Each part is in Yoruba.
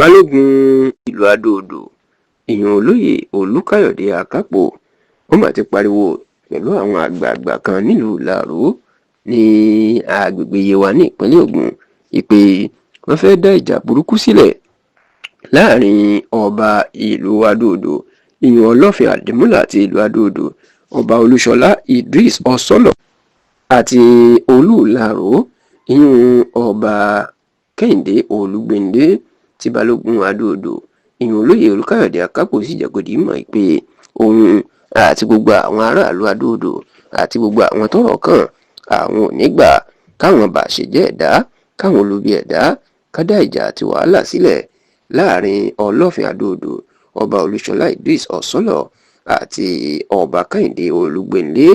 Balógun ìlú Adó-Odò, ìyẹn Olóyè Olùkàyọ̀dé Àkápò, ó mà ti pariwo pẹ̀lú àwọn àgbààgbà kan nílùú Ìlaró ní agbègbè Yewa ní ìpínlẹ̀ Ògùn ìpè wọ́n fẹ́ẹ́ dá ìjà burúkú sílẹ̀ láàrin ọba ìlú Adó-Odò, ìyẹn Ọlọ́fin Àdìmúlà ti ìlú Adó-Odò, Ọba Olúṣọlá Idris Ọ̀sọ́lọ̀, àti Olú Ìlaró, ìyẹn Ọba Kẹ́hìndé Olúgbénlé. Tí Balógun Adó-Odò, ìyẹn Olóyè Olùkàyọ̀dé Àkápò, sì jẹ́ kó di mọ̀ pé òun àti gbogbo àwọn aráàlú Adó-Odò àti gbogbo àwọn tọ́rọ̀ kàn, àwọn ò ní gbà káwọn bàṣẹjẹ́ ẹ̀dá, káwọn olubi ẹ̀dá ká dá ìjà àti wàhálà sílẹ̀ láàrin Ọlọ́fin Adó-Odò, Ọba Olúṣọlá Idris Ọ̀sọ́lọ̀, àti Ọba Kẹ́hìndé Olúgbénlé.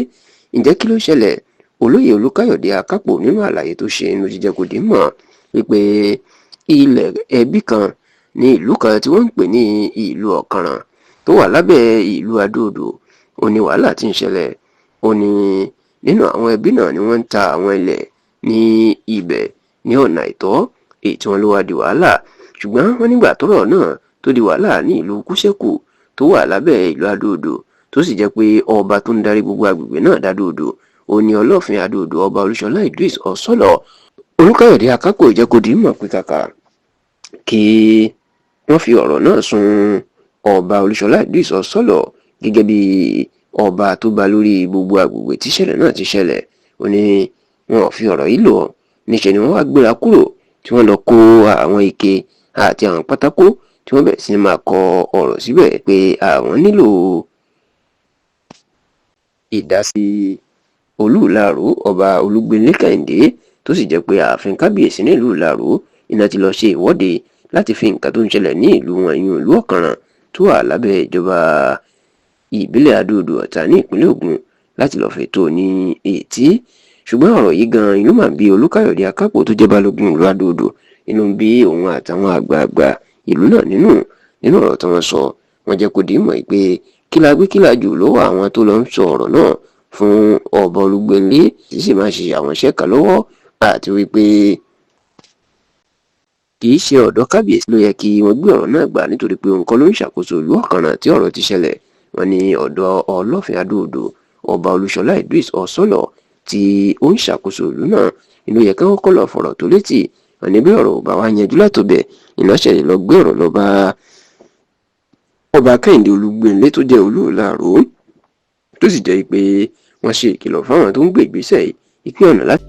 Ǹjẹ́ kí ló ṣẹlẹ̀? Olóyè Olùkàyọ̀dé Àkápò, nínú àlàyé tó ṣe ló ti jẹ́ kó di mọ̀ wípé ilẹ̀ ẹbí kan ní ìlú kan tí wọ́n ń pè ní ìlú Ọ̀kànràn tó wà lábẹ́ ìlú Adó-Odò, ó ní wàhálà tí ń ṣẹlẹ̀. Ó ní nínú àwọn ẹbí náà ni wọ́n ń ta àwọn ilẹ̀ ní ibẹ̀ ní ọ̀nà àìtọ́, èyí tí wọ́n ló wá di wàhálà. Ṣùgbọ́n wọ́n nígbà tọ́rọ̀ náà tó di wàhálà ní ìlú Kúṣẹ́kù tó wà lábẹ́ ìlú Adó-Odò, tó sì jẹ́ pé ọba tó ń darí gbogbo agbègbè náà dÁdó-Odò, ó ní Ọlọ́fin Adó-Odò, Ọba Olúṣọlá Idris Ọ̀sọ́lọ̀. Olùkàyọ̀dé Àkápò jẹ́ kó di mọ̀ pé kàkà kí wọ́n fi ọ̀rọ̀ náà sun Ọba Olúṣọlá Idris Ọ̀sọ́lọ̀ gẹ́gẹ́ bí ọba tó ba lórí gbogbo agbègbè tí ìṣẹ̀lẹ̀ náà ti ṣẹlẹ̀, ó ní wọn ò fi ọ̀rọ̀ yìí lọ̀. Níṣẹ́ ni wọ́n wá gbéra kúrò tí wọ́n lọ kó àwọn ike àti àwọn pátákó tí wọ́n bẹ̀rẹ̀ sí ní máa kọ ọ̀rọ̀ síbẹ̀ pé àwọn nílò ìdásí Olú Ìlaró, Ọba Olúgbénlé Kẹ́hìndé, tó sì jẹ́ pé ààfin kábíyèsí nílùú Ìlaró iná ti lọ ṣe ìwọ́de láti fi nǹkan tó ń ṣẹlẹ̀ ní ìlú wọn, ìyún ìlú Ọ̀kànràn tó wà lábẹ́ ìjọba ìbílẹ̀ Adó-Odò Ọ̀tà ní ìpínlẹ̀ Ògùn, láti lọ́ọ́ fi tó ní etí. Ṣùgbọ́n ọ̀rọ̀ yìí gan inú mà ń bí Olúkáyọ̀dé Àkápò tó jẹ́ balógun ìlú Adó-Odò. Inú ń bí òun àtàwọn àgbààgbà ìlú náà nínú. Nínú ọ̀rọ̀ tí wọ́n sọ, wọ́n jẹ́ kó di mọ̀ pé kí la gbé kí la jù lọ́wọ́ àwọn tó lọ ń sọ ọ̀rọ̀ náà fún Ọba Olúgbénlé tí sì máa ṣe àwọn iṣẹ́ kan lọ́wọ́, àti wípé kì í ṣe ọ̀dọ̀ kábíyèsí ló yẹ kí wọ́n gbé ọ̀rọ̀ náà gbà, nítorí pé òun kọ́ ló ń ṣàkóso ìlú Ọ̀kànràn tí ọ̀rọ̀ ti ṣẹlẹ̀. Wọ́n ní ọ̀dọ̀ Ọlọ́fin Adó-Odò, Ọba Olúṣọlá Idris Ọ̀sọ́lọ̀, tí ó ń ṣàkóso ìlú náà inú yẹ kí wọ́n kọ́ lọ fọ̀rọ̀ tó létí. Wọ́n ní bí ọ̀rọ̀ ò bá wá yanjú látọ̀bẹ̀, ìnáṣẹ́ lọ gbé ọ̀rọ̀ lọ bá Ọba Kẹ́hìndé Olúgbénlé tó jẹ́ Olú Ìlaró, tó sì jẹ́ pé wọ́n ṣe ìkìlọ̀ fáwọn tó ń gbé ìgbésẹ̀ ìpín ọ̀nà láti